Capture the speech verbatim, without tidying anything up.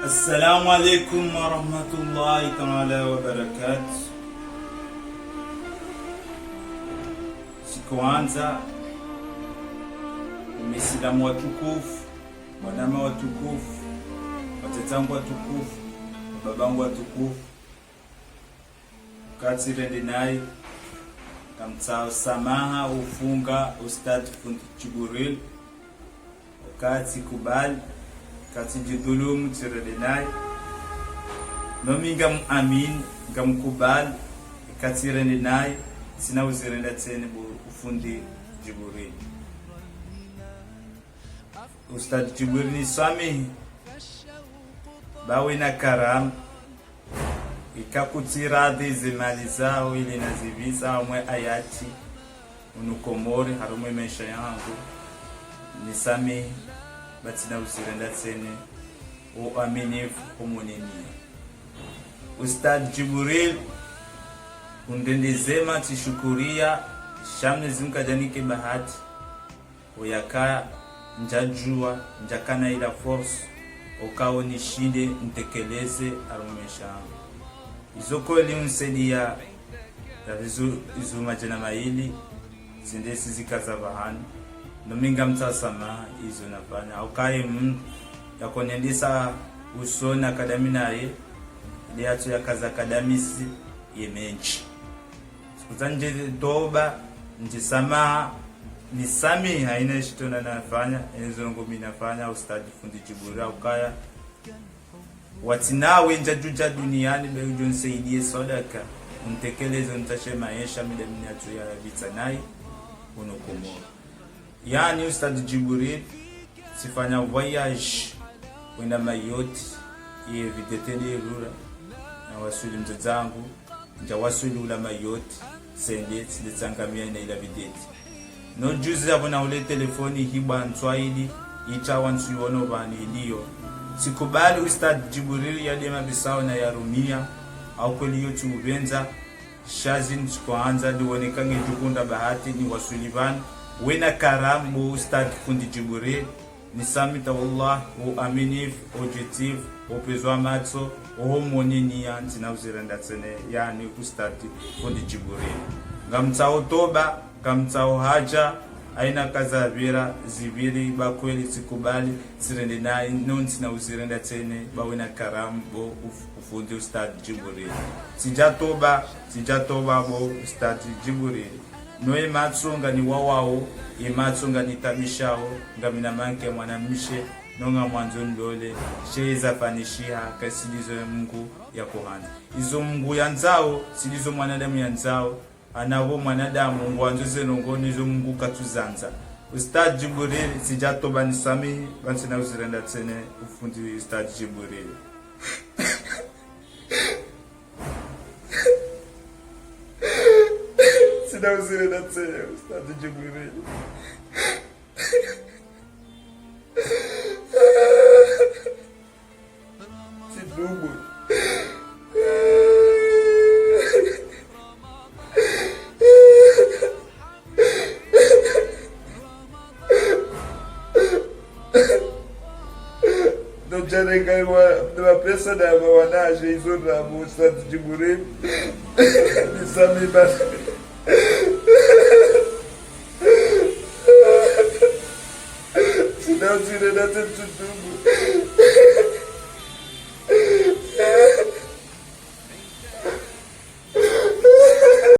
Assalamu alaikum warahmatullahi taala wabarakatuh. Tsi hwandza, Waislamu watukufu, wananya watukufu, wadzadze wangu watukufu, wababa wangu watukufu, wakati rende nayi, ngamtsaho samaha ufunga Ustadh Fundi Djibril, wakati kubali, wakati djidhulumu tsi rende nayi. No mi ngamuamini, ngamkubali, wakati rende nayi, tsina uzirenda tsena bo Fundi Djibril. Ustadh Djibril, nisamihi, ba wena karama, ika kutsi radhi ze mali zaho ili nazivisa omwe hayati unu Komori harumwa ye maesha yangu. Nisamihi, ba tsina uzirenda tsena, uaminifu, umonenia. Ustadh Djibril, undrende zema, tsishukuriya, sha Mwenyezi Mungu kadjanike bahati. Oyaka ndjadjuwa, ndjakana ila force, okao nishinde ntekeleze harumwa ye maesha yangu. Izo kweli unsaidiya, ya izo, izo madjana mayili, zende sizikaza pvahanu. No mi ngamtsaho samaha, izo nafanya. Hauka ye mndru, yakonendesa usoni kadami naye, ile yatso yakaza kadami si, ye mendji. Tsikuza ndje toba, ndje samaha, nisamihi, hayina shitru nafanya, ezo ndrongo mi nafanya, Ustadh Fundi Djibril, ukaya. Wakati nawe ndjadjudja duniani, be udjo nsaidiye swadaka, untekeleze, untsashe maesha, mida mnyatsu ya vitsa nayi, unu Komori. Yaani, Ustadh Djibril, tsifanya voyage, wenda Mayotte, ye vedette de rura, nawaswili mdzadze wangu, ndjawaswili hula Mayotte, sende, tsile tsangamia na ila vedette. No juzi yapvo nahule telefoni hibwa ntswa ili, itsha wantsu iwono pvanu iliyo. Tsikubali Ustadh Djibril yadema bisao na yarumia, hau kweli yo tsiupvendza, sha zinu tsikuhandza, ndiwoneka ngedjukundra bahati niwaswili pvanu, wena karama bo Ustadh Fundi Djibril, nisamihi ta wallah, uaminifu, objectif, upvezwa matso, oho monenia, ntsina uzirenda tsena, yaani Ustadh Fundi Djibril. Ngamtsaho toba, ngamtsaho hadja, hayina kaza pvira, zipviri, ba kweli tsikubali, tsirende nayi, no ntsina uzirenda tsena, ba wena karama, bo uf-, ufundi Ustadh Djibril. Tsidja toba, tsidja toba, bo Ustadh Djibril. No ye matso nganiwawao, ye matso nganitabishao, ngamina manke mwanamshe, no ngamwandzo nilole, sha eza fanishiha, ka tsi ndizo Mungu yakohandza. Izo Mungu yandzao, tsi ndizo mwanadamu yandzao, hana pvo mwanadamu, ngwandzo ze ndrongo, nizo Mungu katsuzandza. Ustadh Djibril, tsidja toba nisamihi, ba ntsina uzirenda tsena, ufundi Ustadh Djibril. Ntsina uzirenda tsena, Ustadh Djibril. Tsidungu. Ndodjarenga iwa, mapesa na mawanadje izo ndrabo, Ustadh Djibril. Nisamihi basi. Ntsina uzirenda tsena, tsidungu.